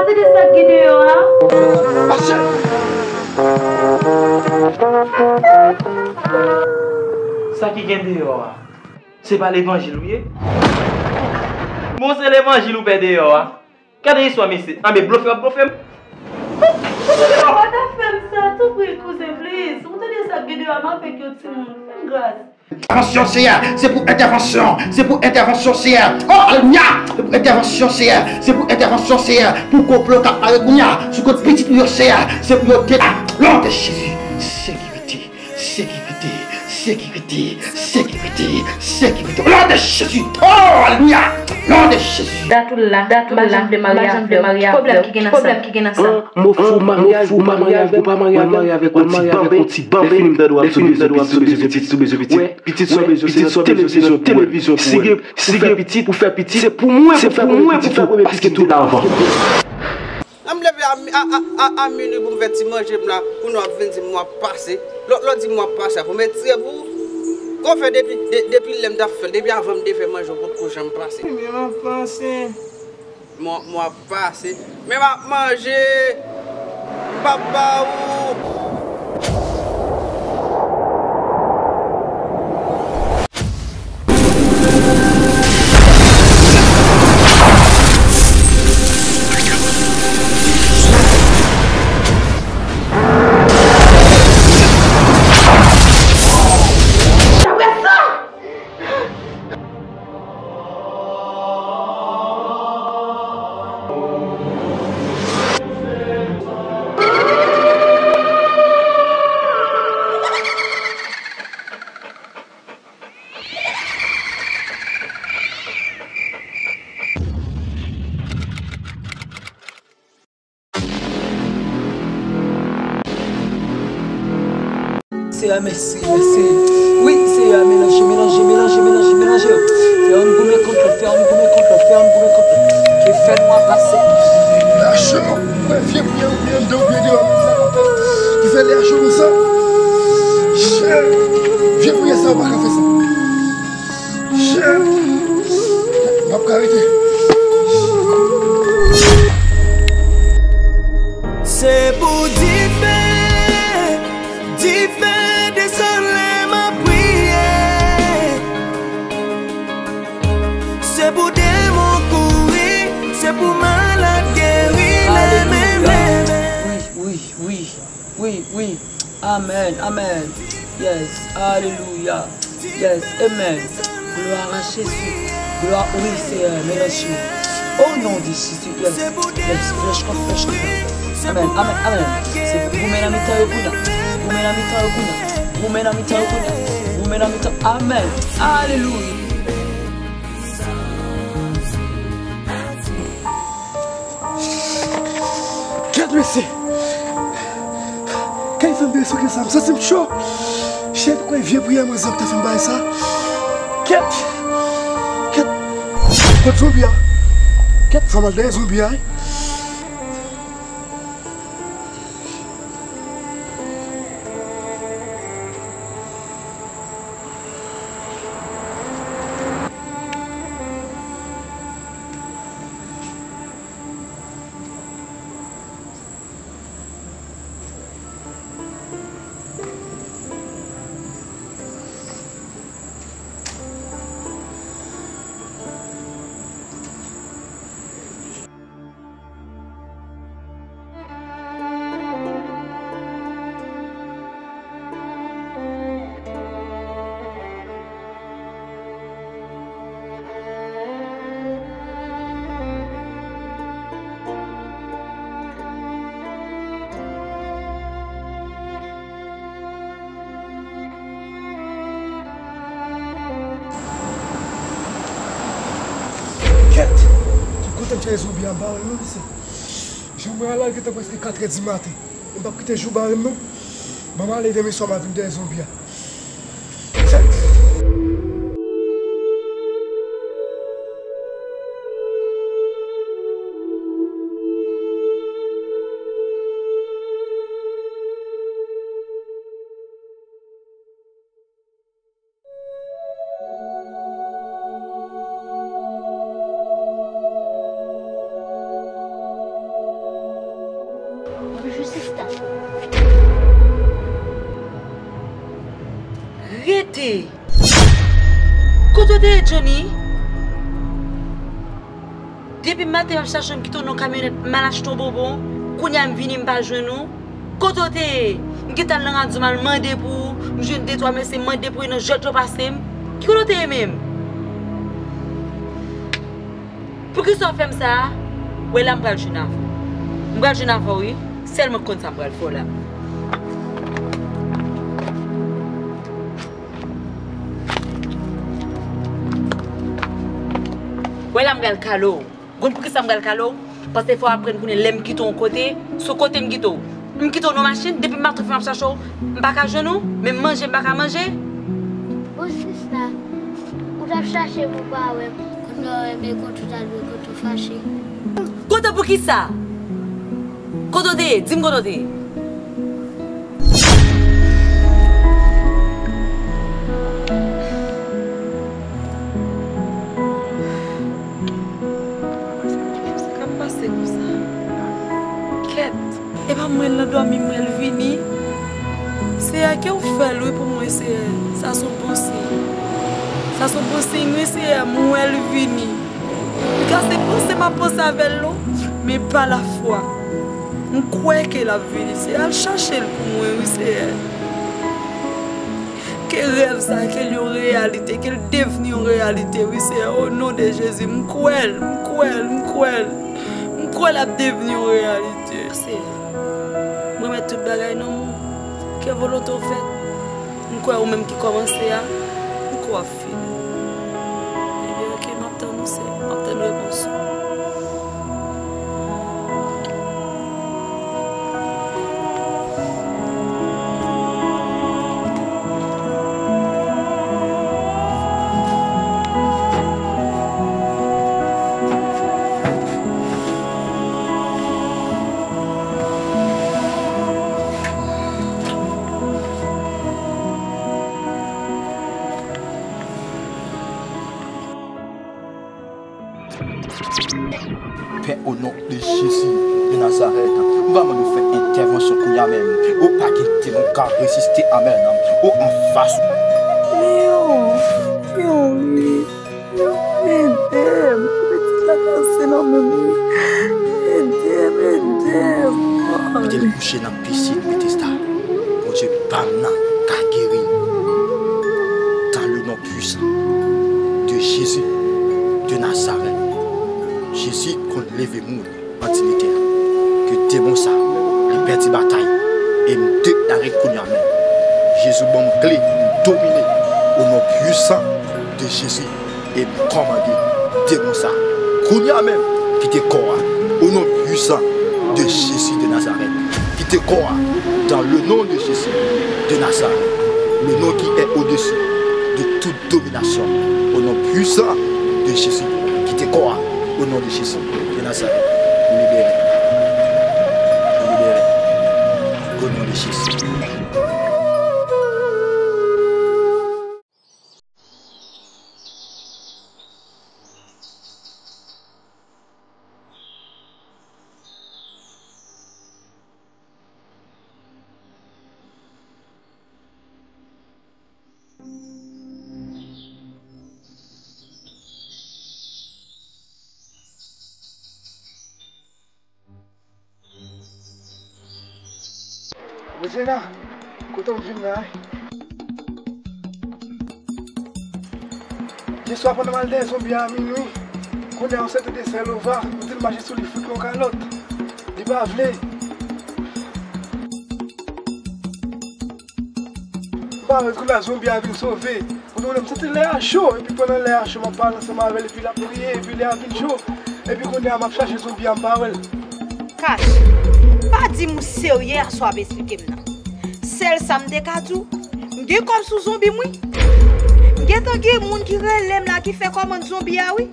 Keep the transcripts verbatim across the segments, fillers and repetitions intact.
Tande sa k gen deyò a? Sa ki gen deyò a? Se pa levanjil ou ye? Bon, se levanjil ou pè deyò a. Gade istwa mesye. Anben, blofe w ap blofe m. Ou pa ta fè m sa, tanpri, kouzen, please. Ou tande sa k gen deyò a, m avèk yon timoun. Fè m gras. Entèvansyon, Seyè, se pou entèvansyon, se pou entèvansyon, Seyè. Oh, alelouya! Se pou entèvansyon, Seyè, se pou entèvansyon, Seyè. Pou konplo k ap pare kounye a sou kont pitit ou yo, Seyè, se pou yo deba. Non de Jezi, sekirite, sekirite, sekirite, sekirite, sekirite. O non de Jezi, oh, alelouya! Non de Jezi. Dat ou la, dat ou la, m pa janm vle marye avè w. Ki pwoblèm ki gen nan sa? Mo fou maryaj, ou pa marye avè m, ou pa marye avè m, ou marye avèk yon ti banben. Lè fini m tande w ap sou bezwen pitit, sou bezwen pitit, sou bezwen pitit. Pitit sa w bezwen, se nan televizyon, televizyon pou wè. Si gen, si gen pitit, pou fè pitit, se pou mwen, se pou mwen pou fè premye pitit tou la avan. Lè m leve a, a, a, a, a minwi pou m fè ti manje m la, kounye a w ap vin di m w ap pase. Lè, lè w di m w ap pase a, pou m etire pou ou. Kòfè depi, de, depi lè m t ap fè l, depi avan m te fè manje, w potko janm pase. Ebyen, m ap pase. Mwen, mwen ap pase. Men m ap manje. M p ap ba ou. Seyè, mèsi, mèsi. Wi, Seyè, melanje, melanje, melanje, melanje, melanje. Fè yon goumen kont yo, fè yon goumen kont yo, fè yon goumen kont yo. Ke fè nwa pase. Lajan, mwen vye priyè ou byen anndan ou byen deyò, ki fè li ajo konsa. Chè, vye priyè sa ou pa ka fè sa. Shit! M ap ka rete. Se pou dife, dife, dezole m ap priye. Se pou demon kouri, se pou malad geri, leve, leve. Wi, wi, wi, wi, wi. Amèn, amèn. Yes, alelouya. Yes, amen. Gloire à Jésus. Gloire, wi, Seyè, melanje. O non de Jezi, yes, yes, flèch kont flèch kont. Amèn, amèn, amèn. Se pou goumen nan mitan yo kounye a. Goumen nan mitan yo kounye a. Goumen nan mitan yo kounye a. Goumen nan mitan. Amèn. Alelouya. Kèt mesye! Kèt fè m desann konsa, m santi m cho! Shit, kwè vye priyè mwen zank te fè m bay sa. Kèt! Kèt! Kot zonbi a? Kèt, fò m al dèyè zonbi a, wi. Kèt! Ki kote m chache zonbi a, m pa wè l non, mesye. Jan mwen al la, li gentan prèske katrè di maten. M p ap kite jou bare m non. Ban m ale, demen swa m a vin dèyè zonbi a. Kote w te ye, Johnny? Depi maten m ap chache w, m kite w nan kamyonèt, m al achte w bonbon. Kounye a m vini, m pa jwenn ou. Kote w te ye? M gentan al nan radyo, m al mande pou ou. M jwenn de twa mesye, m mande pou yo nan jwèt yo pase m. Ki kote w te ye menm? Poukisa w fè m sa a? Wè la, m pral jwenn avè w. M pral jwenn avè w, wi. Sèl mwen k konn sa m pral fè w la. Wè la, m pral kale w. Konn poukisa m pral kale w? Paske fò w aprann konnen lè m kite w yon kote, sou kote m kite w. M kite w nan machin, depi maten fè m ap chache w, m pa ka jwenn ou, menm manje m pa ka manje. Bon, sista, ou t ap chache m ou pa wè m. Kounye a w wè m, e kote w ta dwe, kote w fache. Kote w poukisa? Kote w te ye? Di m kote w te ye. Sa k ap pase konsa? Kèt! E pa mwen l nan dòmi, mwen l vini. Seyè, ke w fè l, wi, pou mwen, Seyè. Sa s on bon siy. Sa s on bon siy, wi, Seyè, mwen l vini. Li ka se panse m ap panse avè l non, men pa lafwa. M kwè ke l ap vini, Seyè. Al chache l pou mwen, wi, Seyè. Ke rèv sa, ke l yon reyalite, ke l devni yon reyalite, wi, Seyè. O non de Jezi, m kwè l, m kwè l, m kwè l. M kwè l ap devni yon reyalite. Seyè, m remèt tout bagay nan men w. Ke volonte w fèt. M kwè ou menm ki kòmanse a, m kwè w ap fini. Ebyen, oke, m ap tann ou, Seyè. M ap tann repons ou. Pè, o non de Jezi de Nazarèt, m va mande w fè entèvansyon kounye a menm. O, pa gen demon k ka reziste a menm. O, anfas. Leon, Leon, wi. Leon, ede m. Pitit la kase nan men m, wi. Ede m, ede m. Mete l kouche nan pisin Betesda. Bondye pa m nan ka geri l. Dans le nom puissant de Jésus de Nazareth. Jezi konn leve moun an dignite a. Ke demon sa, li pèdi batay. E m deklare kounye a menm. Jezi ban m kle pou m domine. O non pwisan de Jezi. E m kòmande demon sa. Kounye a menm, kite kò a. O non pwisan de Jezi de Nazarèt. Kite kò a. Dans le nom de Jésus de Nazareth. Le nom qui est au-dessus de toute domination. O non pwisan de Jezi. Kite kò a. O non de Jezi de Nazarèt. Ou libere. Ou libere. O non de Jezi. Rosena, kote w vin la, wi? Yèswa pandan m al dèyè zonbi a minwi, kounye a yon sèten de sè Lova, m di l mache sou li fout li yon kalòt. Li pa vle. M pa wè kounye a zonbi a vin sove. Kounye a m santi lè a cho, epi pandan lè a cho, m ap pale ansanm avè l, epi l ap priye, epi lè a vin cho. Epi kounye a m ap chache zonbi a, m pa wè l. Kash, pa di m ou serye a sa w ap esplike m nan. Sèl sa m te ka di w, m gen kòb sou zonbi m wi. M gentan gen moun ki rele m la ki fè kòmann zonbi a wi.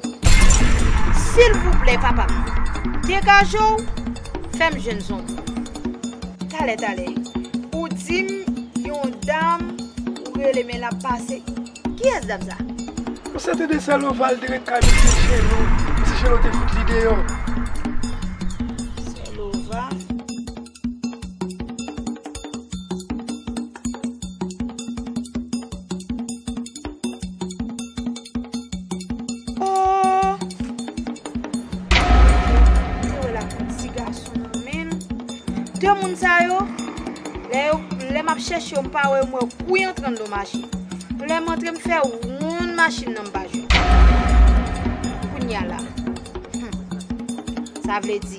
Silvouplè papa m, degaje w, fè m jwenn zonbi. Talè, talè. Ou di m yon dam ou rele men l ap pase. Kiyès dam sa? Ou sèten de sè Lova l te ret kay misye Chelo. Misye Chelo te fout li deyò. Sè Lova. De moun sa yo, lè yo, lè m ap chèche yo, m pa wè yo, m wè yo kouri antre anndan machin. Lè m antre, m fè wonn machin nan, m pa jwenn. Kounye a la, hmm, sa vle di,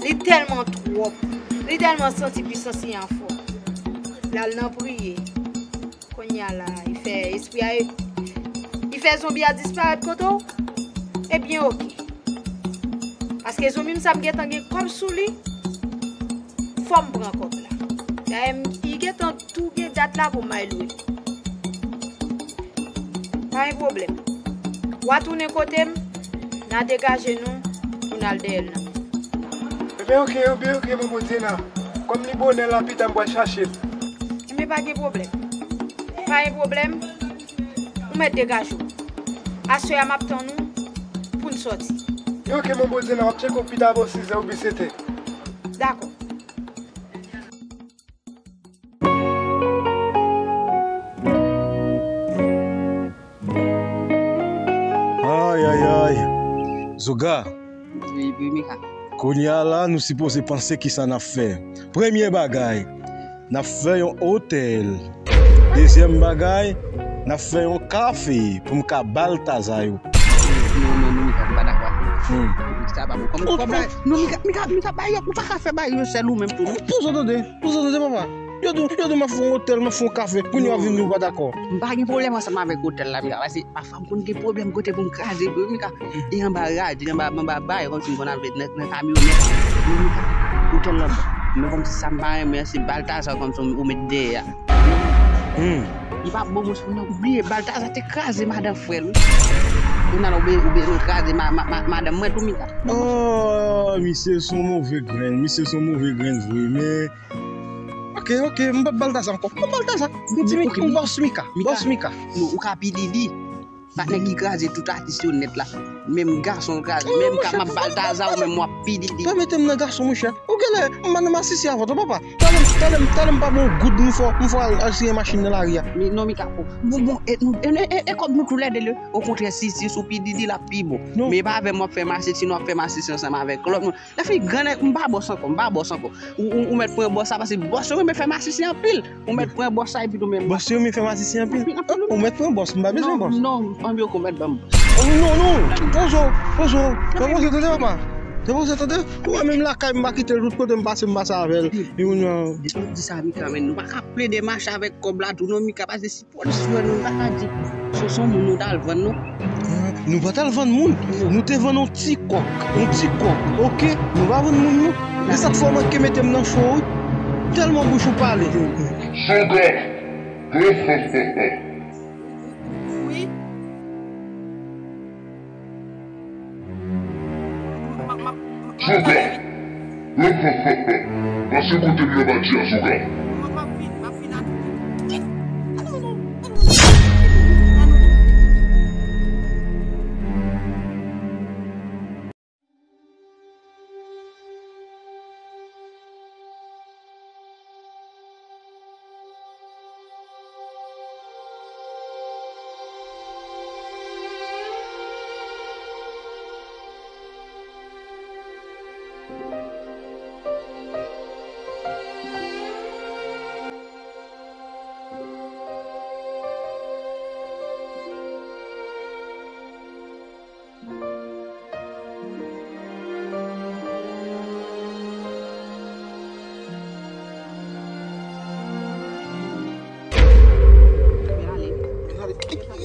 li tèlman twòp, li tèlman santi pwisans li an fò. L al nan priye. Kounye a la, li fè espri a, li fè zonbi a disparèt kote w. Ebyen, oke. Paske zonbi m sa m gentan gen kòb sou li, fò m pran kòb la. Dayè, m, li gentan tou gen dat la pou m al lwe. Pa gen pwoblèm. W a tounen kote m, n a degaje nou pou n al dèyè l nan. Ebyen, oke, ebyen, oke, manbo Dyena. Kòm li bonè la, pita m pral chache l. Ebyen, pa gen pwoblèm. Pa gen pwoblèm. Ou mèt degaje w. Aswè a, m ap tann ou pou n sòti. Ebyen, oke, manbo Dyena, w ap tcheke w pita bò sizè oubyen setè. Dakò. Ay, ay, ay. Zoga. Wi, wi, Mika. Kounye a la, nou sipoze panse kisa n ap fè. Premye bagay, n ap fè yon otèl. Dezyèm bagay, n ap fè yon kafe pou m ka Baltaza yo. Non, non, non, Mika, m pa dakò. Hmm. Sa pa bon. Kòm, kòm la, non, Mika, Mika, Mika, bay yo, ou pa ka fè bay yo sèl ou menm tou, non. Poze tande, poze tande, papa. Yo di, yo di m ap fè yon otèl, m ap fè yon kafe. Kounye a w ap vin di w pa dakò. M pa gen pwoblèm ansanm avèk otèl la, Mika, paske pafwa m konn gen pwoblèm kote pou m kraze, wi, Mika. E anba rad, e anba, anba bay, kòmsi m konn al met nan, nan kamyonèt. Wi, Mika, otèl la bon. Men kòmsi sa m pa renmen an, se Baltaza kòmsi ou met dèyè a. Hmm. Li pa bon, monchè, ou bliye Baltaza te kraze madanm frè l, wi. Kounye a la, ou be-, ou bezwen kraze ma-, ma-, ma-, madanm mwen tou, Mika. Oh, misye se yon move grenn, misye se yon move grenn vre, men. Ok, ok, m p ap Baltaza ankò. M p ap Baltaza. M di, ok, m bòs Mika, Mika. Bòs Mika. Non, ou ka P Diddy. Patnè ki kraze tout atis yo nèt la. Menm gason kraze, menm ka m ap Baltaza ou menm w ap P Diddy. Pèmete m nan gason, monchè. Ou genlè, m pa nan masisi avè w, papa. Talè m, talè m, talè m pa bon goud, m fò, m fò al, al siye machin nan lari a. Mi-, non, Mika, bon, bon, bon, e, e, e, e, e kòb nou toulède le. Okontrè, si, si sou P Diddy, l ap pi bon. Non. Men e pa avè m w ap fè masisi, non, w ap fè masisi ansanm avèk lòt moun. Lè fini, grannèg, m pa bòs ankò, m pa bòs ankò. Ou, ou, ou mèt pran bòs sa, paske bòs yo renmen fè masisi anpil. Ou mèt pran bòs sa, epi nou menm. Bòs yo renmen fè masisi anpil? Anpil, anpil. Ou mèt pran bòs, m pa bezwen bòs. Non, non, anpil ou mèt ban m bòs. Oh, non, non, poze w, poze w. Fè poze, tande, papa. Fè poze, tande. Ou wè menm lakay, m pa kite l tout kote m pase, m pase avè l. Di, di, di sa, Mika, men nou pa ka plede mache avèk kòb la tou, non, Mika, paske si Pòlis jwenn nou, nou pa ka di se, se yon moun nou t al vann, non. Ah, nou pa t al vann moun. Non. Nou te vann yon ti kòk. Yon ti kòk, oke? Nou pa vann moun, non. E sa k fè w manke mete m nan cho, wi. Tèlman bouch ou pale. Zoga. Wi. Zoga! Pase kote m nan bati a, Zoga! Bèl ale. Bèl ale.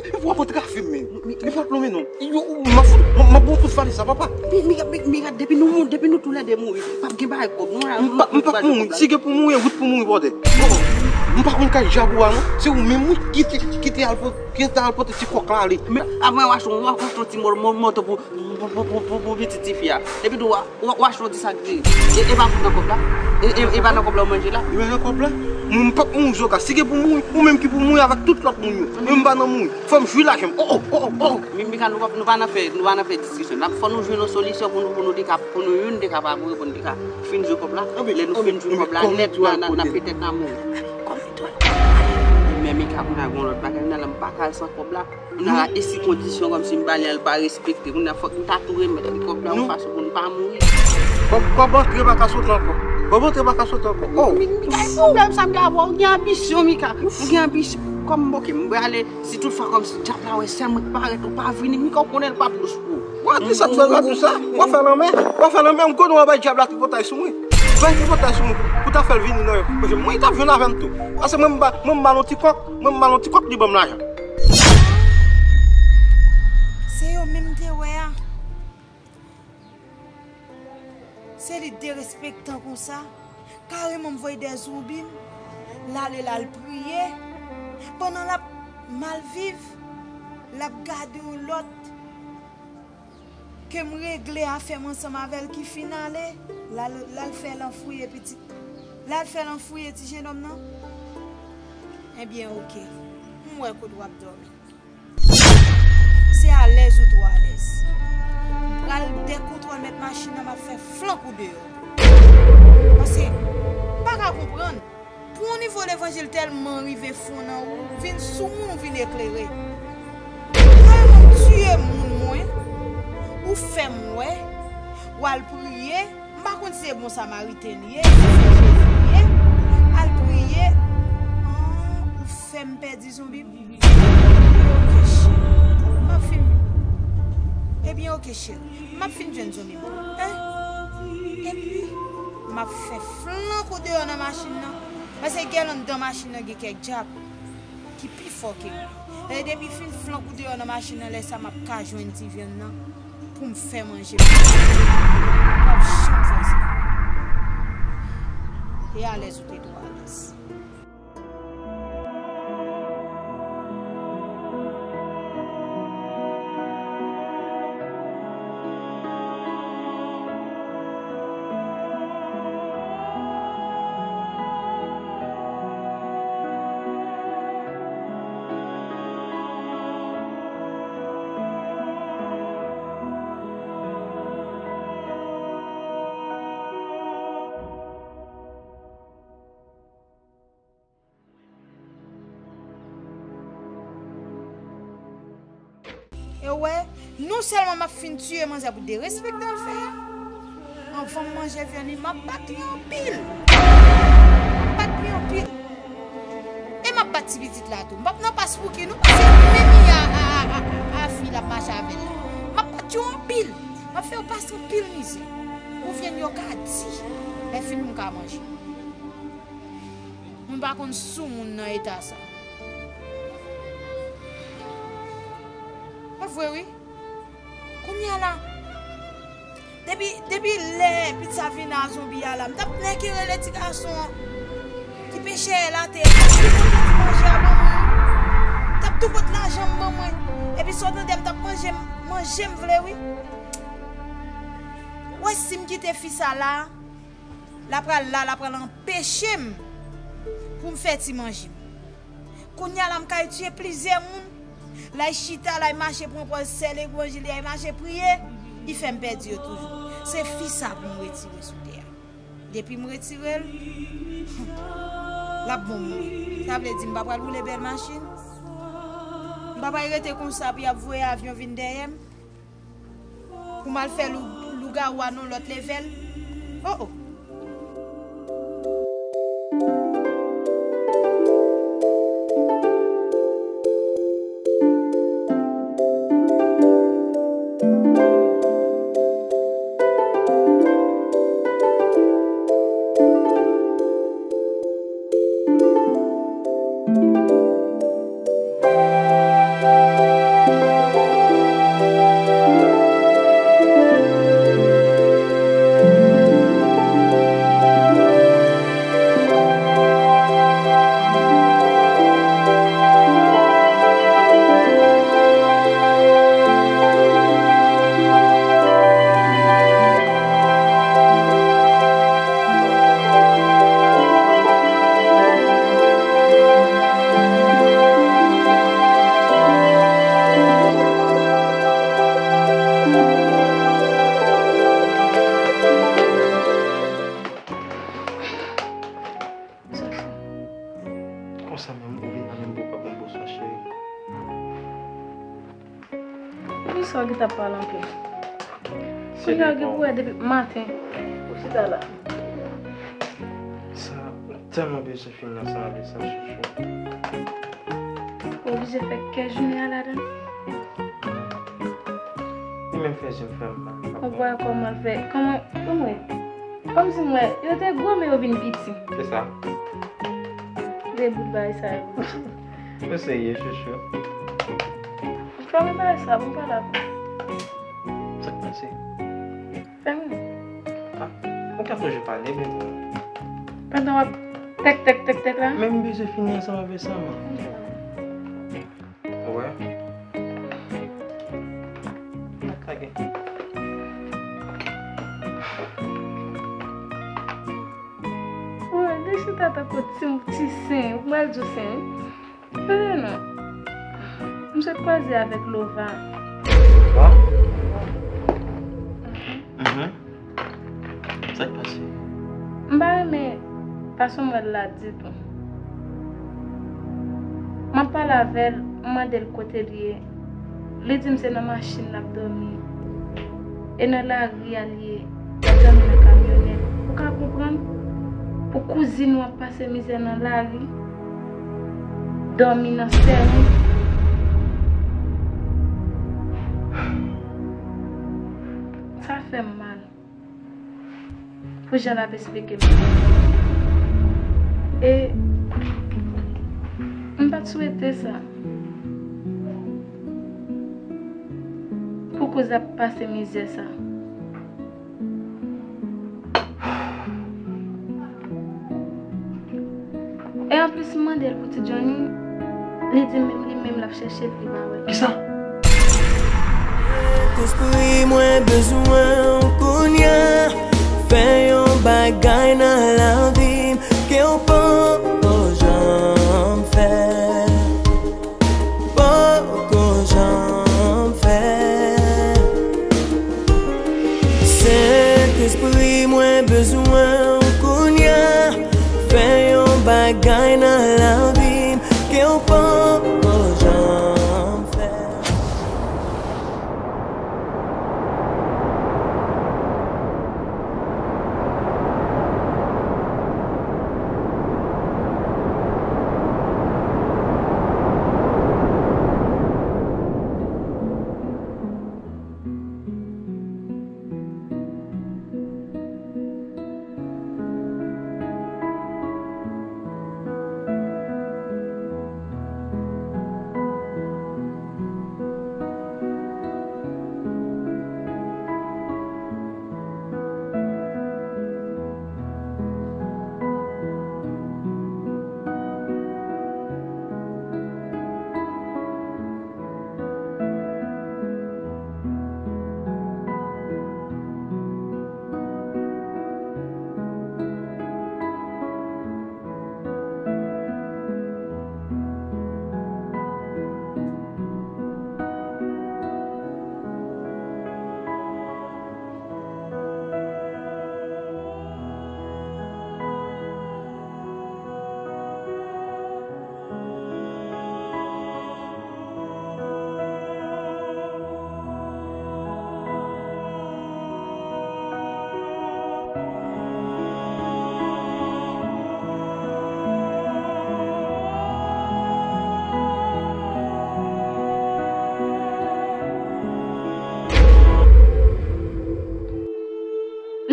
Li pral pran kafe m, men. Li pral plonmen, non. Yo, m ap fout, m ap, m ap bon kout valiz sa, papa. Mi-, Mika, mi-, Mika, depi nou mou-, depi nou toulède mouri, p ap gen bagay kòb. M pa, m p ap mouri. Si gen pou mouri, wout pou mouri, brother. M pa konn kay djab ou a, non. Se ou menm, wi, ki te, ki te al pot-, ki te al pote ti kòk la ale. Men, avan w achte, w achte yon ti mò-, mò-, mòto pou, pou, pou, pou, pou, pou pitit tifi a. Epi tou, w a, w a, w achte yon ti sak diri. E, e pa pou nan kòb la. E, e, e pa nan kòb la w manje la. Li pa nan kòb la. Mwen, m p ap mouri, Zoga. Si gen pou mouri, ou menm ki pou mouri avèk tout lòt moun yo. Mwen, m pa nan mouri. Fò m jwi lajan m. Oh, oh, oh, oh, oh. Mi-, Mika, nou pa, nou pa nan fè, nou pa nan fè diskisyon. N ap, fò nou jwenn yon solisyon pou nou, pou nou te ka, pou nou youn te ka pa mouri, pou nou te ka fin jwe kòb la. Lè nou fin jwe kòb la nèt, n a, n a, n ap petèt n a mouri. Kòm itwal. Men Mika, kounye a gen yon lòt bagay, m nan la, m pa ka al san kòb la. Kounye a la, e si kondisyon kòmsi m ba li an, li pa respekte. Kounye a fòk m ta tou remèt li kòb la yon fason pou n pa mouri. Kòb, kòb antre pa ka sot ankò. Bon, bon, te pa ka soti ankò. Oh. Mi-, Mika, e pwoblèm sa, Mika, bon, ou gen anbisyon, Mika. Ou gen anbisyon. Kòm, ok, m prale, si tout fwa kòm si dyab la wè sèl mwen k parèt, ou pa vini, Mika, ou konnen l p ap dous pou ou. Bon, di sa, di sa, di sa. W ap fè lanmè, w ap fè lanmè, m konnen w ap bay dyab la tripotay sou mwen. Bay tripotay sou mwen, pou ta fè l vini nan manje m. Mwen, li t ap jwenn avè m tou. Paske mwen, m ba, mwen, m ba l yon ti kòk, mwen, m ba l yon ti kòk, li ban m lajan. Se yo menm te wè a. Se li derespektan konsa, kareman m voye dèzoubin, l ale l al priye, pandan l ap mal viv, l ap gade yon lòt ke m regle afè m ansanm avè l ki fin ale, l al, l al fè l anfouye pitit, l al fè l anfouye ti jennonm nan. Ebyen, oke, m wè kote w ap dòmi. Se alèz ou twò alèz. M pral dekontwòl mèt machin nan, m ap fè flank ou deyò. Paske, m pa ka konprann. Pou yon nivo levanjil tèlman rive fon nan ou, ou vin soumoun, ou vin eklere. Tèlman m tiye moun mwen, ou fè m wè, w al priye, m pa konn si se bon Samariten li ye, si se Jezi li ye, al priye, an, ou fè m pèdi zonbi m. Ebyen, oke, cheri. M ap fin, ebyen, oke, cheri. M ap fin jwenn zonbi m. Hein? Epi, m ap fè flank ou deyò nan machin nan. Paske gen anndan machin nan gen kèk dyab ki pi fò ke m. E depi fin flank ou deyò nan machin nan, lè sa m ap ka jwenn ti vyann nan pou m fè manje. M p ap janm fè sa. E alèz ou te twò alèz. E w wè, non sèlman m ap fin tiye manzè pou derespektan l fè a, anvan m manje vyann li, m ap bat li anpil. M ap bat li anpil. E m ap bat ti pitit la tou. M p ap nan pas Pouki non, paske li menm li a, a, a, a, a fi l ap mache avè l la. M ap bat yo anpil. M ap fè yo pase anpil mizè. Pou vyann yo ka di, lè fin m ka manje. Moun pa konn soumoun nan eta sa. E vre wi. Kounye a la, depi, depi lè pizza vin a zonbi a la, m t ap nèke rele ti gason an ki pechè l atè a, ki pote ti manje a ban mwen. M t ap tou pot lajan m ban mwen. Epi sa w tande m t ap manje, manje m vle wi. Wè si m kite fi sa la, l ap pral la, l ap pral anpeche m pou m fè ti manje m. Kounye a la m kay tiye plizyè moun. L ay chita, l ay mache pran pòz sè levanjil, l ay mache priye, li fè m pèdi yo toujou. Se fi sa pou m retire sou tè a. Depi m retire l, l ap bon mwen. Sa vle di m pa pral woule bèl machin. M pa pral rete konsa pou y ap voye avyon vin dèyè m. Pou m al fè lou-, lougawou a nan lòt levèl. Oh, oh. Konsa menm, ou vin la menm pou w pa konn bonswa, cheri. Poukisa w gentan ap pale anpil? Kounye a gen pou wè depi maten. Ou chita la. Tèlman bezwen fini ansanm avèk sa, chouchou. Ou oblije fè kè jounen an ladan. Li menm fè je m fè m mal. Ou wè kòman l fè? Kòman, kòman? Kòmsi m wè, yo te gwo, men yo vin piti. Se sa. De bout bagay sa yo. Ou serye, chouchou? Fèmen bagay sa, pou m pale avè w. Sa k pase? Fèmen. Ah, ou ka toujou pale, men. Pandan w ap tèk, tèk, tèk, tèk la? Men m bezwen fini ansanm avèk sa, man. Ou wè? N ap lage. Ou wè, li chita tankou ti, ti sen, ou pral di w sen, wi. Tande non. M sot kwaze avèk Lova. Lova? Mhm. Sa k pase? M pa renmen fason m wè l la ditou. M ap pale avè l, m mande l kote l ye. Li di m se nan machin l ap dòmi. E nan lari a l ye. L ap dòmi nan kamyonèt. Ou ka konprann? Pou kouzin ou ap pase mizè nan lari, dòmi nan sèren. Sa fè m mal. Pou jan l ap esplike m. E m pa t swete sa. Pou kouz ap pase mizè sa. E anplis, m mande l pou ti Johnny, li di m menm li menm l ap chèche l, li pa wè l. Kisa? Sentespri, mwen bezwen w kounye a. Fè yon bagay nan lavi m ke w poko janm fè. Poko janm fè. Sentespri, mwen bezwen w kounye a. Fè yon bagay nan lavi m ke w poko janm fè.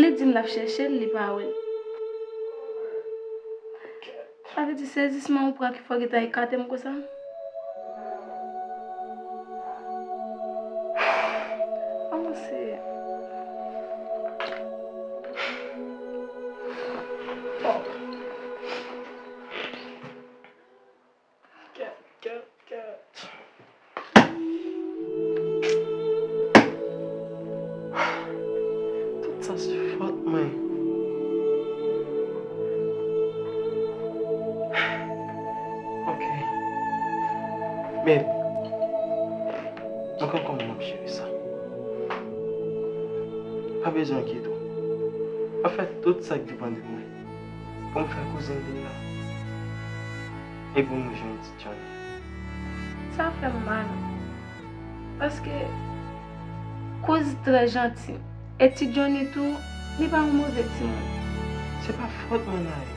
Li di m l ap chèche l, li pa wè l. Sa vle di sezisman ou pran ki fè w gentan ekate m konsa? Oh, Seyè. Oh. Kèt, kèt, kèt. Tout sa se fòt mwen. Ok. Men, mwen konn kòman m ap jere sa. Pa bezwen enkyete w. M ap fè tout sa k depann de mwen pou m fè kouzin vin la. E pou nou jwenn ti Johnny. Sa fè m mal. Paske kouz trè janti. E ti Johnny tou, li pa yon move timoun. Se pa fòt mwen, Naël.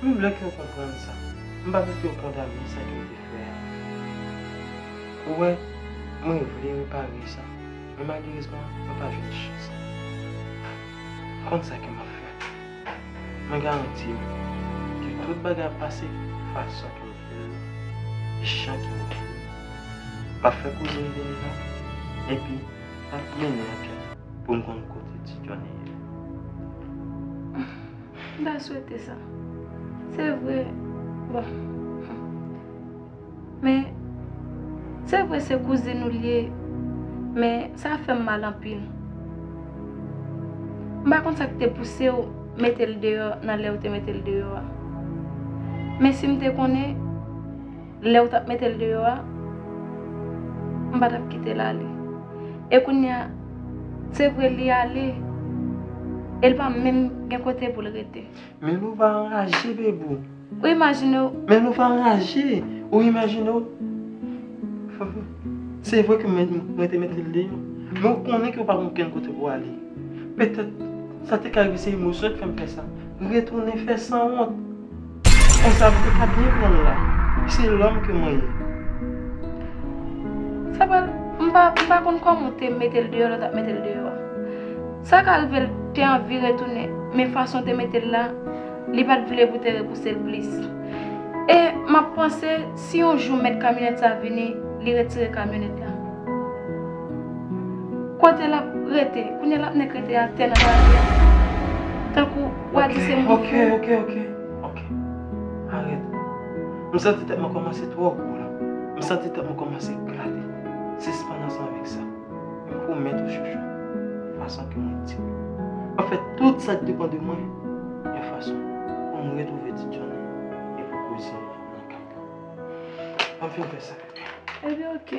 M vle ke w konprann sa. M pa vle ke w kondane sa ke m te fè a. Ou wè, mwen vle repare sa, men malerezman, mwen pa jwenn chans la. Konn sa ke m ap fè. Mwen garanti w ke tout bagay ap pase fason ke m vle l lan, jan ke m vle l. M ap fè kouzin m vini la, epi m ap mennen ankèt pou m konn kote Ti Johnny ye. M ta swete sa. Se vre, bon. Men, se vre se kouzin ou l ye, men sa fè m mal anpil. M pa konn sa k te pouse w mete l deyò nan lè w te mete l deyò a. Men si m te konnen, lè w t ap mete l deyò a, m pa t ap kite l ale. E kounye a, se vre li ale, e l pa menm gen kote pou l rete. Men nou va anraje, Bebou. Ou imajine w. Men nou va anraje. Ou imajine w. Se vre ke mwen, mwen te mete l deyò. Men ou konnen ke w pa gen okenn kote pou ale. Petèt, sa te ka rive se emosyon ki fè m fè sa. Retounen fè sanwont. Konsa m te ka byen pran l la. Se lòm ke mwen ye. Sa pral, m pa, m pa konn kòman w te mete l deyò lè w t ap mete l deyò a. Sa ka rive l te anvi retounen, men fason w te mete l la, li pa t vle pou w te repouse l plis. E m ap panse, si yon jou mèt kamyonèt sa vini, li retire kamyonèt la. Kote l ap rete? Kounye a l ap nèk rete atè nan lari a. Tankou w a di se moun fou. Ok, ok, ok, ok. Arèt. M santi tèt mwen kòmanse twò gwo la. M santi tèt mwen kòmanse eklate. Sispann ansanm avèk sa. M pwomèt ou, chouchou, fason ke mwen di w, m ap fè tout sa k depann de mwen, yon fason pou m retwouve Ti Johnny e pou kouzin m nan kay la. Ban m fin fè sa. Ebyen, ok.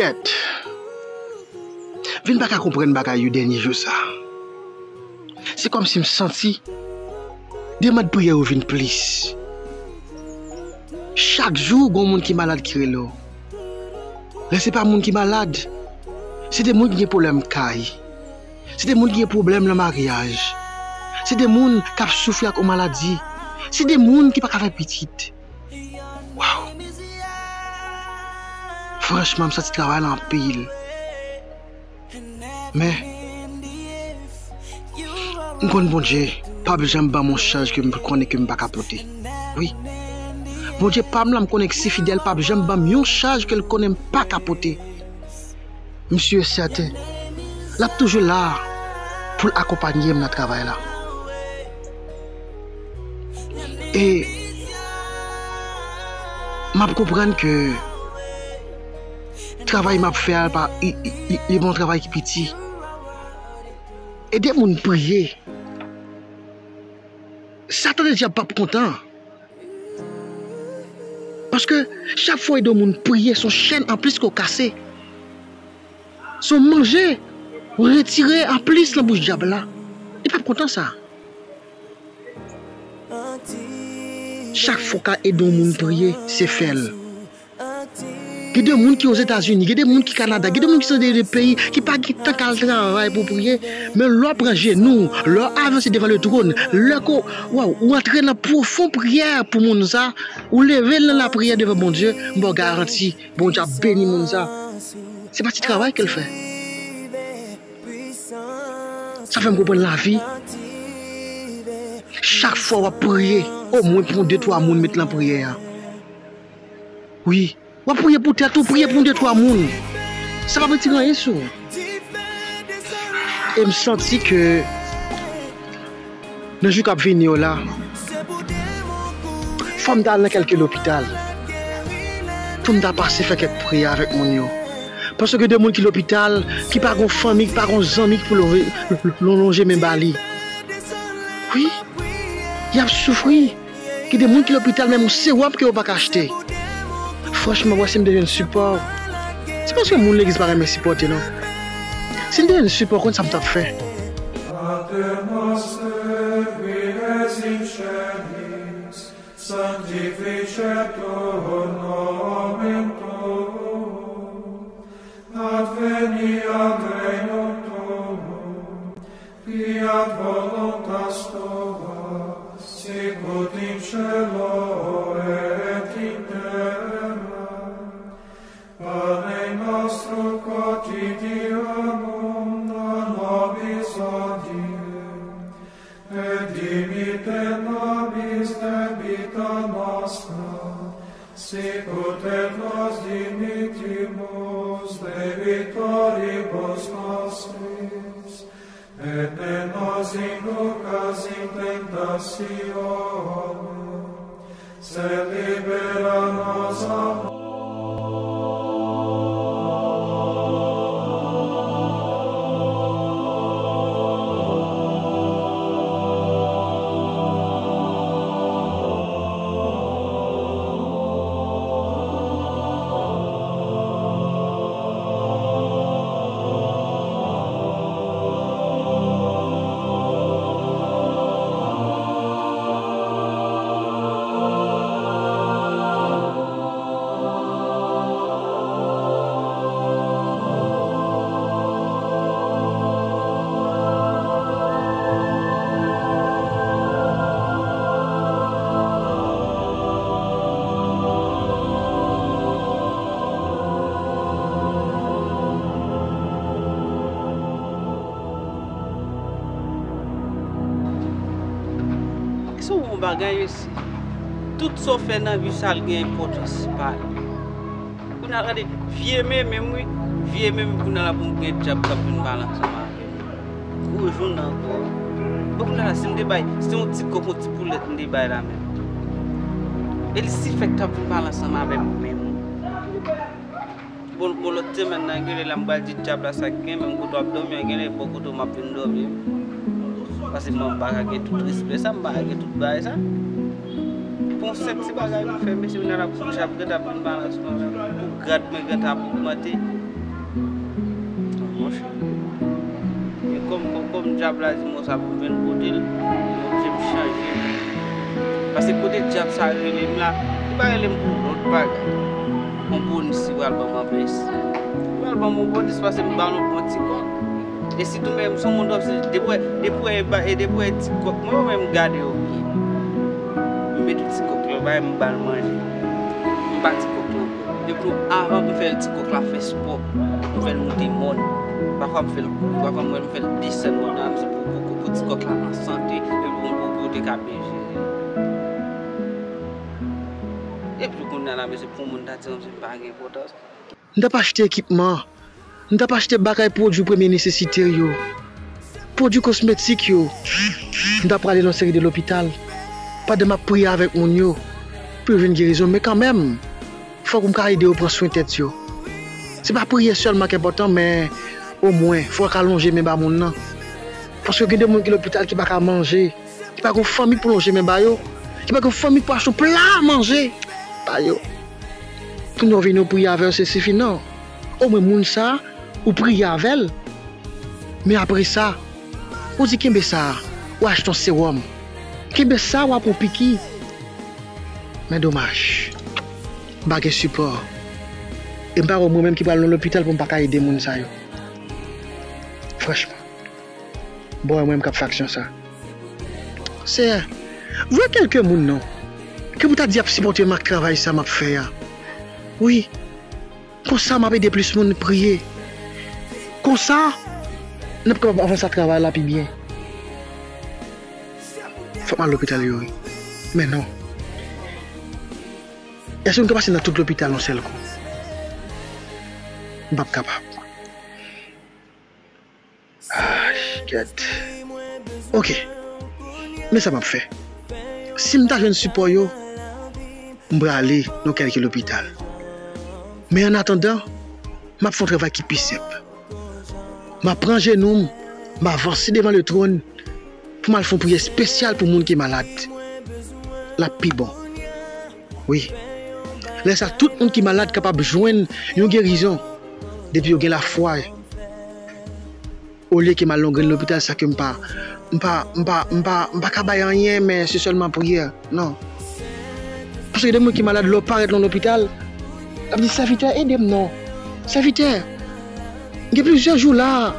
Kèt. Vin pa ka konprann bagay yo dènye jou sa. Se kòmsi m santi demann priyè yo vin plis. Chak jou, gon moun ki malad ki rele w. Lè se pa moun ki malad, se de moun ki gen pwoblèm kay. Se de moun ki gen pwoblèm nan maryaj. Se de moun k ap soufri ak yon maladi. Se de moun ki pa ka fè pitit. Waw! Franchman, m santi travay la anpil. Men, m konn Bondye p ap janm ban m yon chaj ke m konnen ke m pa ka pote. Wi. Bondye pa m lan, m konnen ke si fidèl, p ap janm ban m yon chaj ke l konnen m pa ka pote. M si e sèten, l ap toujou la pou l akonpaye m nan travay la. E m ap konprann ke travay m ap fè a, pa, li, li, li, li pa yon travay ki piti. Ede moun priye. Satan de dyab p ap kontan. Paske chak fwa w ede yon moun priye, se yon chèn anplis ke w kase. Se yon manje ou retire anplis nan bouch dyab la. Li p ap kontan sa. Chak fwa w ka ede yon moun priye, se fè l. Gen de moun ki Ozetazini, gen de moun ki Kanada, gen de moun ki sot de, de peyi ki pa gen tan k al travay pou priye. Men lè w pran jenou w, lè w avanse devan le twòn, lè ke w, waw, ou antre nan pwofon priyè pou moun sa, ou leve l nan lapriyè devan Bondye, m ba w garanti, Bondye ap beni moun sa. Se pa ti travay ke l fè. Sa fè m konprann lavi. Chak fwa w ap priye, omwen pran de twa moun met lan priyè a. Wi, w ap priye pou tèt ou, priye pou de twa moun. Sa p ap retire anyen sou ou. E m santi ke nan jou k ap vini yo la, fò m ta al nan kèlke lopital pou m ta pase fè kèk priyè avèk moun yo. Paske gen de moun ki lopital, ki pa gon fanmi, ki pa gon zanmi ki pou lonje, lonje men ba li. Wi, y ap soufri. Gen de moun ki lopital, menm yon sewòm ke yo pa ka achte. Franchman, mwen, si m te jwenn sipò, se paske moun legliz pa renmen sipòte, non. Si m te jwenn sipò, w konn sa m t ap fè. Pater noster, qui es in caelis, sanctificetur nomen tuum, adveniat regnum tuum, fiat voluntas tua, sicut in caelo et in terra. Panem nostrum quotidianum da nobis hodie, et dimitte nobis debita nostra, sicut et nos dimittimus debitoribus nostris, et ne nos inducas in tentationem, sed libera nos a Se yon bagay, mesye. Tout sa w fè nan vi sa, l gen enpòtans pa l. Kounye a, gade, vye men menm, wi. Vye men menm, kounye a la pou m gen dyab k ap vin pale ansanm avè m. Gwo jounen ankò. Bon, kounye a la, si m te bay, si se yon ti kòk, yon ti poulèt m te bay la menm. E li si fèk t ap vin pale ansanm avè m menm. Bon, bon, lòt semèn nan, genlè la m pral di dyab la sa k gen, menm kote w ap dòmi an, genlè bò kote w m ap vin dòmi. Paske mwen m pa ka gen tout respè sa, m pa ka gen tout bagay sa. Pou yon senp ti bagay m fè, mesye, kounye a la pou dyab ret ap vin balans mwen menm, pou grad mwen gentan ap ogmante. Monchè. E kòm, kòm, kòm dyab la di m sa pou m vin kote l, m oblije m chanje. Paske kote dyab sa rele m la, li pa rele m pou lòt bagay. Yon bonis li pral ban m anplis. Li pral ban m yon bonis paske m ba l yon bon ti kòk. E sitou menm, se yon moun w ap sezi, depi w wè, depi w wè e ba, e depi w wè e ti kòk mwen yo, menm gade yo byen. M mete ti kòk lan bay, m ba l manje. M ba ti kòk lan. Depi nou, avan pou m fè l, ti kòk la fè espò. M fè l moute mòn. Pafwa m fè l, pafwa m wè m fè l desann mòn nan, se pou, pou, pou, pou ti kòk la an sante, epi pou, pou, pou te ka byen jere. Epi kounye a la, mesye, pou moun ta di m se pa gen enpòtans. M t ap achte ekipman. M t ap achte bagay pwodui premye nesesite yo. Pwodui kosmetik yo. M t ap prale nan seri de lopital. Pandan m ap priye avèk moun yo. Pou yo jwenn gerizon. Men kanmenm, fòk m ka ede yo pran swen tèt yo. Se pa priye sèlman k enpòtan, men omwen, fòk w ka lonje men ba moun nan. Paske gen de moun ki lopital ki pa ka manje. Ki pa gen fanmi pou lonje men ba yo, ki pa gen fanmi pou achte yon pla manje ba yo. Kounye a w vini w priye avè l, se sifi, non. Omwen moun sa, ou priye avè l. Men apre sa, ou di kenbe sa, ou achte yon sewòm. Kenbe sa, w ap pran piki. Men domaj, m pa gen sipò. E m pa wè mwen menm ki pral nan lopital pou m pa ka ede moun sa yo. Franchman. Bon, mwen m k ap fè aksyon sa. Seyè, voye kèlke moun non, ke pou ta di ap sipòte m ak travay sa m ap fè a. Wi, konsa m ap ede plis moun priye. Konsa, n ap kapab avanse ak travay la pi byen. Fòk m al lopital yo, wi. Men non. Èske m ka pase nan tout lopital yon sèl kou? M p ap kapab. Ah, shit. Ok. Men sa m ap fè. Si m ta jwenn sipò yo, m prale nan kèlke lopital. Men annatandan, m ap fè yon travay ki pi senp. M ap pran jenou m, m avanse devan letwòn pou m al fè yon priyè espesyal pou moun ki malad. L ap pi bon. Wi. Lè sa, tout moun ki malad kapab jwenn yon gerizon depi yo gen lafwa. Olye ke m al nan grenn lopital, sa ke m pa, m pa, m pa, m pa, m pa ka bay anyen, men se sèlman priyè. Non. Paske gen de moun ki malad, lè w parèt nan lopital, l ap di, "Sèvitè, ede m non. Sèvitè, m gen plizyè jou la.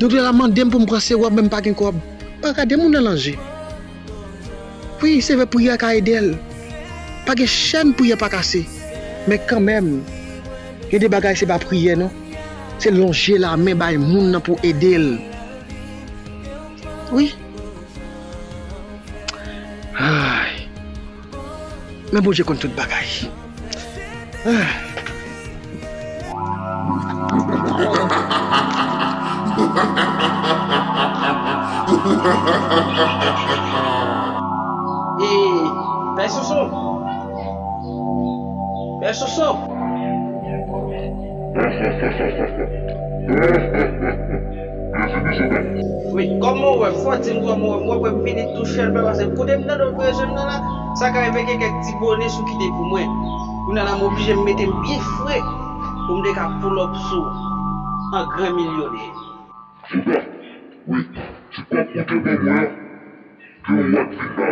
Doktè la mande m pou m pran sewòm, men m pa gen kòb." Pa gade moun nan nan je. Wi, se vre, priyè ka ede l. Pa gen chèn priyè pa kase. Men kanmenm, gen de bagay se pa priyè non. Se lonje lamen bay moun nan pou ede l. Wi. Ay. Men Bondye konn tout bagay. Ah. E, Pè Soso. Pè Soso. Wi, kòman w wè? Fò di m kòman w wè. M wè, wè m vini tou chèlbè paske kote m tande w bezwen m nan la, sa ka rive gen kèk ti bonis ou kite pou mwen. Kounye a la, m oblije m mete m byen fre pou m te ka pull up sou w an gran milyonè. Soda, wi, ti kòb ou te ban mwen an, gen yon mwa k vin la.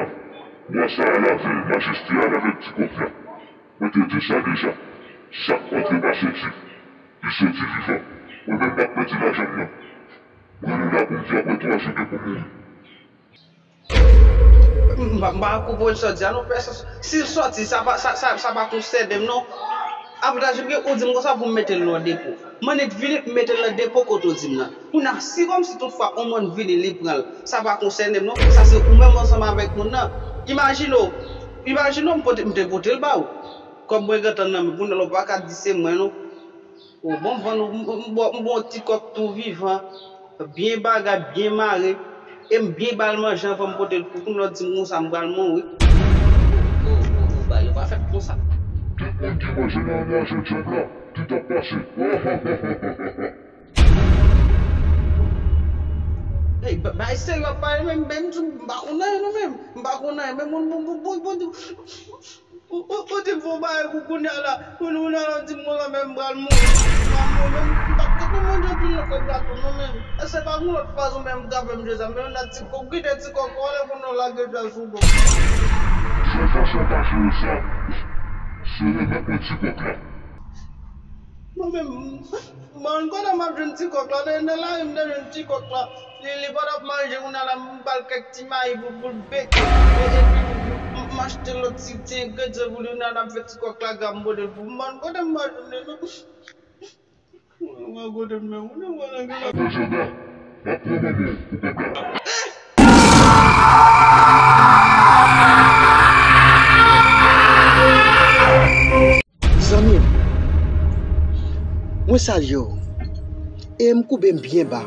Mwa sa a, lave majeste a avèk ti kòb la. Mwen te di w sa deja. Sa k antre pa soti, li soti vivan. Mwen menm m p ap pèdi lajan m nan. Mwen rele la pou m di apre twa jou gen pou mouri. M pa, m pa konprann sa w di a non, pèsonn. Si l soti, sa pa, sa, sa, sa pa konsène m non. Avantaj m gen, ou di m konsa pou m mete l nan depo. M annik vini, m mete l nan depo kote w di m nan. Kounye a, si kòmsi toutfwa yon moun vini, li pran l, sa pa konsène m non. Sa se ou menm ansanm avèk moun nan. Imajine w, imajine w m pote, m te pote l ba ou. Kòb mwen gentan nan men, kounye a la w pa ka di se mwen non. O bon, m vann ou, m, m, m ba w ti kòk tou vivan, byen bagay, byen mare, e m byen ba l manje anvan m pote l pou kounye a w di m konsa m pral mouri. O, o, o, bagay yo pa fèt konsa. Tout moun ki manje nan lajan djab la, tout ap pase. Ey, ba-, bay serye w ap pale menm, menm tou, m pa konn anyen non menm. M pa konn anyen, men moun, moun, moun, moun, moun, ou, ou, ou di m fè yon bagay pou kounye a la, kounye a la w di m konsa menm m pral mouri. M pral mouri, menm m p ap ka manje anpil nan kòb la tou non menm. Èske pa gon lòt fason menm m ka fè m jere sa? Men yon ti kòk, kite ti kòk, wale pou nou lage fè sou do. Sèl fason w ka jere sa, se remèt mwen ti kòk la. Mwen menm, m pa konn kote m ap jwenn ti kòk la. Nan, nan lari m te jwenn ti kòk la. Li, li pa t ap manje, kounye a la m ba l kèk ti mayi pou, pou l beke. E, epi m, m achte lòt ti, ti engredyan pou li, kounye a la m fè ti kòk la gras m pote l pou. M pa konn kote m ap jwenn li non. Mwen kote m menm, mwen pa nan gen la. Mwen jodè, m ap pran manman w pou kòb la. Zanmi m, mwen salye w e m koube m byen ba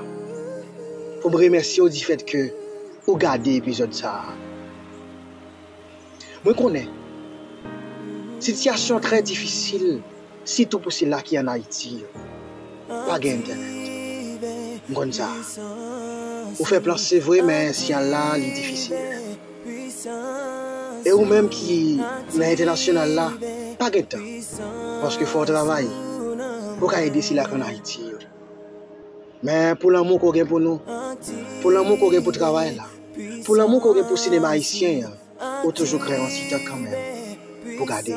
pou m remèsye w difèt ke ou gade epizòd sa a. Mwen konnen sitiyasyon trè difisil, sitou pou sila ki ann Ayiti yo. Pa gen entènèt. M konn sa. Ou fè plan se vre, men siyal la, li difisil. E ou menm ki nan entènasyonal la, pa gen tan. Paske fò w travay pou w ka ede sila k ann Ayiti yo. Men pou lanmou ke w gen pou nou, pou lanmou ke w gen pou travay la, pou lanmou ke w gen pou sinema ayisyen an, ou toujou kreye yon ti tan kanmenm pou gade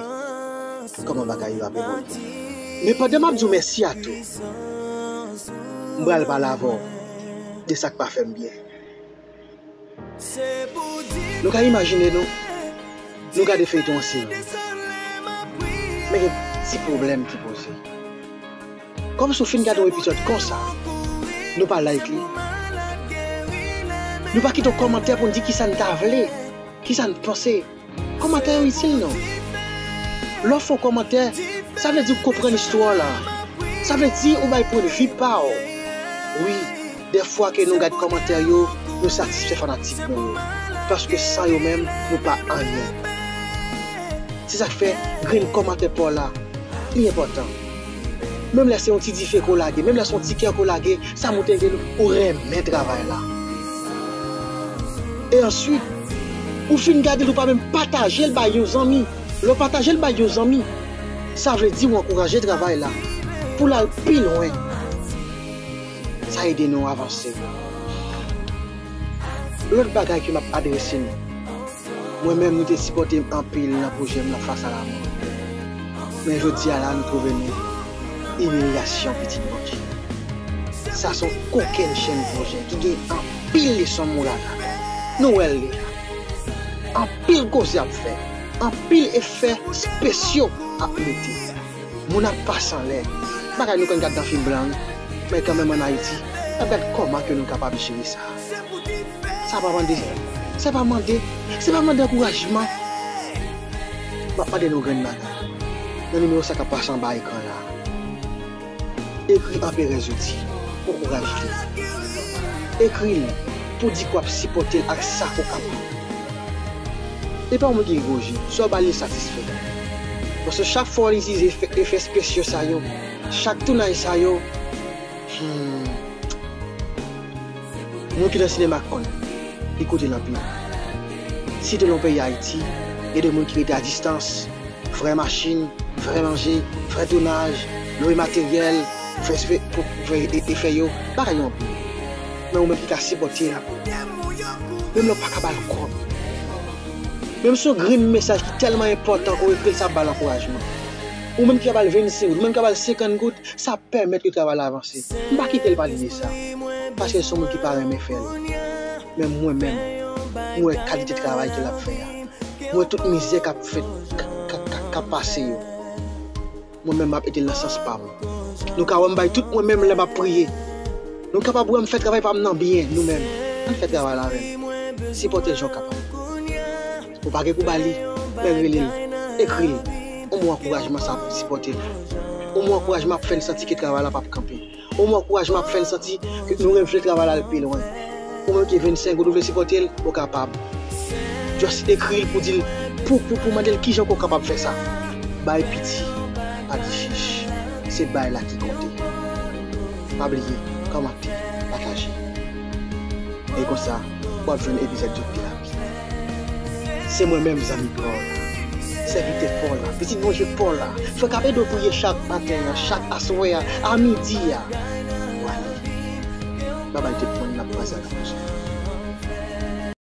kòman bagay yo ap evolye. Men pandan m ap di w mèsi a tou, m pral pale avè w de sa k pa fè m byen. Nou ka imajine nou, nou gade feyton an seri. Men gen ti pwoblèm ki poze. Kòmsi w fin gade yon epizòd konsa, nou pa like li. Nou pa kite yon kòmantè pou n di kisa n ta vle, kisa n panse. Kòmantè yo itil non. Lè w fè yon kòmantè, sa vle di w konprann istwa w la. Sa vle di ou bay pwennvi pa w. Wi, dèfwa ke nou gad kòmantè yo, nou satisfè fanatik nou yo. Paske san yo menm, nou pa anyen. Se sa k fè grenn kòmantè pa w la, li enpòtan. Menm lè se yon ti dife ke w lage, menm lè se yon ti kè ke w lage, sa montre ke ou renmen travay la. E answit, ou fin gade l, ou pa menm pataje l bay yon zanmi. Lè w pataje l bay yon zanmi, sa vle di w ankouraje travay la pou l al pi lwen. Sa a ede nou avanse. Lòt bagay ke m ap adrese nou, mwen menm, nou te sipòte m anpil nan pwojè m nan Fas a Lamò. Men jodi a la, nou twouve nou imilyasyon pitit Bondye. Sa se yon kokenn chenn pwojè ki gen anpil leson moral ladan l. Nou wè l deja. Anpil koze ap fè. Anpil efè espesyo ap mete. Moun ap pase anlè. Bagay nou konn gad nan fim blan, wi. Men kanmenm ann Ayiti, n ap gad kòman ke nou kapab jere sa. Sa pa mande, sa pa mande, se pa mande ankourajman. M ap mande nou grenn bagay. Nan nimewo sa k ap pase anba ekran la, ekri Anperè Zodi, ankouraje l. Ekri l pou di ke w ap sipòte l ak sa ke w kapab. E pa yon moun ki gen gwo je, swa w ba l li satisfè. Paske chak fwa w itilize efè, efè espesyo sa yo, chak tounaj sa yo, hmm, moun ki nan sinema konn, li koute l anpil. Sitou nan peyi Ayiti, gen de moun ki rete a distans, frè machin, frè manje, frè tounaj, lwe materyèl, fè, fè, pou, pou fè e- efè yo, bagay yo anpil. Men ou menm ki ka sipòte l, menm lè w pa ka ba l kòb, menm si yon grenn mesaj ki tèlman enpòtan ke w ekri l, sa ap ba l ankourajman. Ou menm ki ka ba l vennsenk goud, ou menm ki ka ba l senkant goud, sa ap pèmèt ke travay la avanse. M pa kite l pale de sa, paske l se yon moun ki pa renmen fè l. Men mwen menm, mwen wè kalite travay ke l ap fè a. Mwen wè tout mizè k ap fèt, k, k, k, k ap pase yo. Mwen menm, m ap ede l nan sans pa m. Nou ka wè m bay tout mwen menm lè m ap priye. Nou kapab wè m fè travay pa m nan byen, nou menm. Ann fè travay la avè m. Sipòte l jan w kapab. Ou pa gen pou ba li, men rele l, ekri l. Yon mo ankourajman sa ap sipòte l. Yon mo ankourajman ap fè l santi ke travay la p ap kanpe. Yon mo ankourajman ap fè l santi ke nou vle travay la al pi lwen. Ou menm ki vennsenk goud, ou vle sipòte l, ou kapab. Just ekri l pou di l, pou, pou, pou mande l kijan ke w kapab fè sa. Bay piti, pa di chich. Se bay la ki konte. Pa bliye, kòmante, pataje. E konsa, w ap jwenn epizòd Djòb de lavi. Se mwen menm, zanmi pa w la, sèvitè pa w la, pitit Bondye pa w la, frè k ap ede w priye chak maten an, chak aswè a, a midi a. W ale. Babay tout moun, n ap kwaze nan pwochen.